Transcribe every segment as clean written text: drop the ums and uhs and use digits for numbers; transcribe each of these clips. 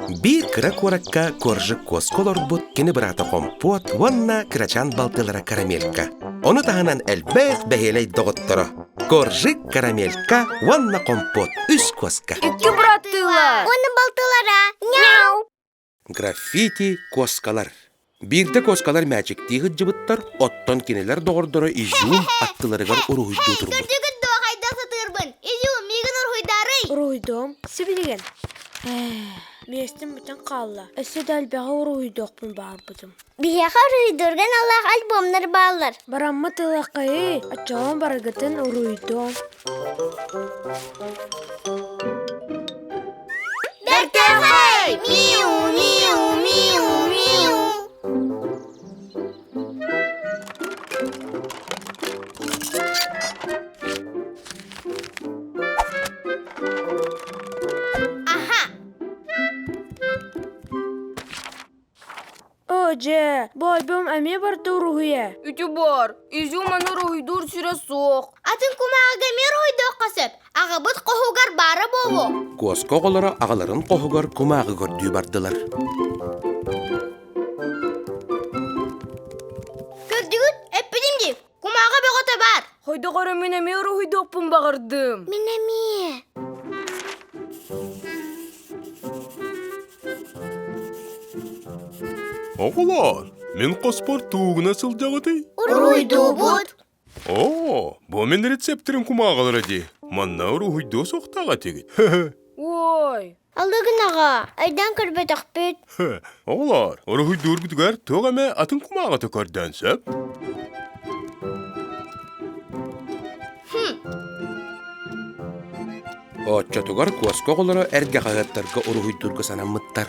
Биир кыра куоракка Коржик куоска олорбут кини быраата Хомпуот уонна кырачаан балтылара Карамелька. Ону таһынан элбэх бэһиэлэй доҕотторо Коржик, Карамелька уонна Хомпуот үс куоска. Икки быраттыылар. Уонна балтылара. Мяу! Граффити куоскалар. Биирдэ куоскалар мээчиктии сылдьыбыттар, оттон кинилэр доҕордоро Изюм аттыларыгар уруһуйдуу турбут. Көрдүгүт дуо хайдах сатыырбын? Изюм, миигин уруһуйдаарый? Уруһуйдуом, сибилигин. Миэстэм бүтэн хаалла. Өссө да элбэҕи уруһуйдуохпун баҕарбытым. Биһиэхэ уруһуйдуурга аналлаах альбомнар бааллар. Бараммыт ылыаххайый, оччоҕо барыгытын уруһуйдуом. Бэртээхэй! Миу, миу, миу, миу. Аха! Оо дьэ, бу альбом эмиэ барда уруһуйа. Үтү бар, изюм аны уруһуйдуур сирэ суох. Атын кумааҕыга эмиэ уруһуйдуохха сөп. Аҕабыт хоһугар баара буолуо. Куоска оҕолоро аҕаларын хоһугар кумааҕы көрдүү бардылар. Көрдүгүт, эппитим дии, кумааҕы бөҕөтө баар. Хойдох эрэ мин эмиэ уруһуйдуохпун баҕардым. Мин эмиэ. Оҕолоор, мин хоспор туугуна сылдьаҕытый? Уруһуйдуубут. Оо, бу мин рецептерим кумааҕылара дии. Манна уруһуйдуо суохтаах этигит. Ой! Алыгын аҕа, өйдөөн көрбөтөхпүт. Оҕолоор, уруһуйдуургутугар туох эмэ атын кумааҕыта көрдөөн сөп? Оччотугар куоска оҕолоро эргэ хаһыаттарга уруһуйдуурга санаммыттар.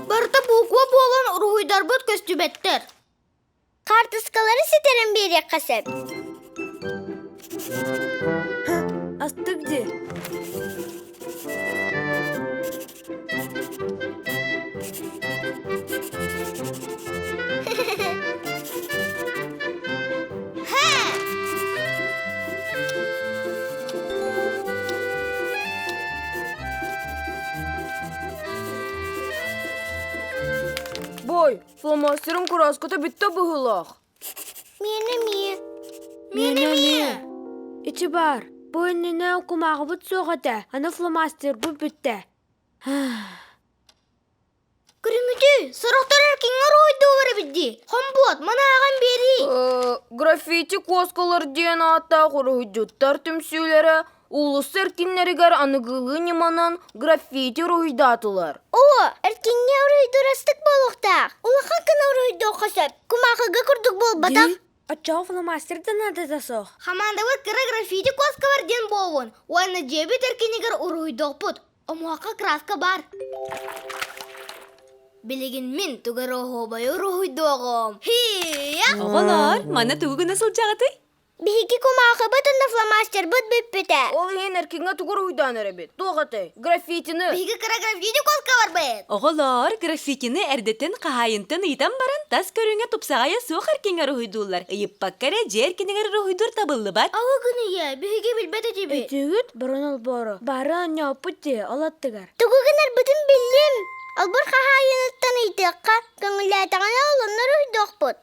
Барыта буукуба буолан уруһуйдарбыт көстүбэттэр. Хаартыскалары ситэрэн биэриэххэ сөп. Астык дии. Бой, фломастерым кырааската бүттэ быһыылаах. Миэнэ эмиэ. Миэнэ эмиэ. Ити баар, бу иннинэ кумааҕыбыт суох этэ, аны фломастербыт бүттэ. Көрүҥүтүй, сорохтор эркиҥҥэ уруһуйдуулар эбит дии. Хомбуот, маны ааҕан биэрии. Граффити куоскалар диэн ааттаах уруһуйдьуттар түмсүүлэрэ уулусса эркиннэригэр аныгылыы ньыманан граффити уруһуйдаатылар. Оо, эркиҥҥэ уруһуйдуур астык буолуохтаах. Улахан гына уруһуйдуохха сөп. Кумааҕыга курдук буолбатах. Дии, оччоҕо фломастер да наадата суох. Хамаандабыт кыра граффити куоскалар диэн буолуон уонна дьиэбит эркинигэр уруһуйдуохпут. Омуохха краска бар. Билигин мин тугу эрэ оһуобайы уруһуйдуоҕум. Хия! Оҕолоор, манна тугу гына сылдьаҕытый? Биһиги кумаахыбыт уонна фломастербыт бүппүтэ. Ол иһин эркиҥҥэ тугу уруһуйдаан эрэбит? Туох этэй? Граффитины. Биһиги кыра граффити куоска барбыт. Оҕолоор, граффитины эрдэттэн хаһаайынтан ыйытан баран, тас көрүҥэ тупсаҕайа суох эркиҥҥэ уруһуйдууллар. Ыйыппакка эрэ дьиэ эркинигэр уруһуйдуур табыллыбат. Алы гын ийэ, биһиги билбэт этибит. Өтүүгүт бұрын олбуору, бары оонньооппут дии, ол аттыгар. Тугу гынарбытын биллим. Албыр хаһаайыныттан ыйытыахха, көҥүллээтэҕинэ олоннор уруһуйдуохпут.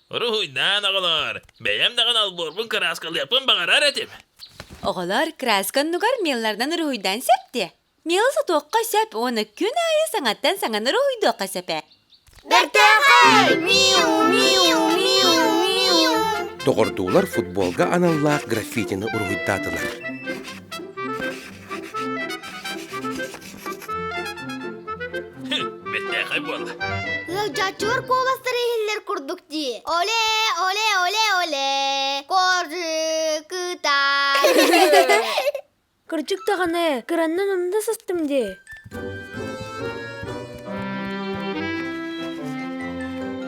Уруһуйдаан оҕолоор, бэйэм даҕаны олбуорбун кырааскалыахпын баҕарар этим. Оҕолор краска оннугар мелларынан уруһуйдаан сөп диэ. Мелы сотуохха сөп уонна күн аайы саҥаттан саҥаны уруһуйдуохха сөп ээ. Бэртээхэй! Миу, миу, миу, миу. Доҕордуулар футболга аналлаах граффитины уруһуйдаатылар. Бэртээхэй буолла. Ыалдьааччылар куоластара иһиллэр курдук дии. Оле, оле, оле, оле, коржик кытай. Кырдьык даҕаны, кыраннан онно сыстым дии.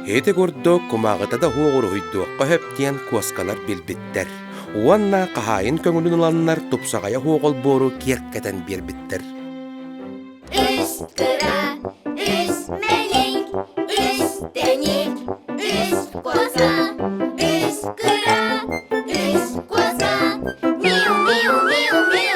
Ити курдук кумааҕыта да суох уруһуйдуохха сөп диэн куоскалар билбиттэр уонна хаһаайын көҥүлүн ыланнар тупсаҕайа суох олбуору киэркэтэн биэрбиттэр. Үс кыра, үс мэлик, үс тэник, үс коза, үс кыра, үс коза, миу, миу, миу, миу.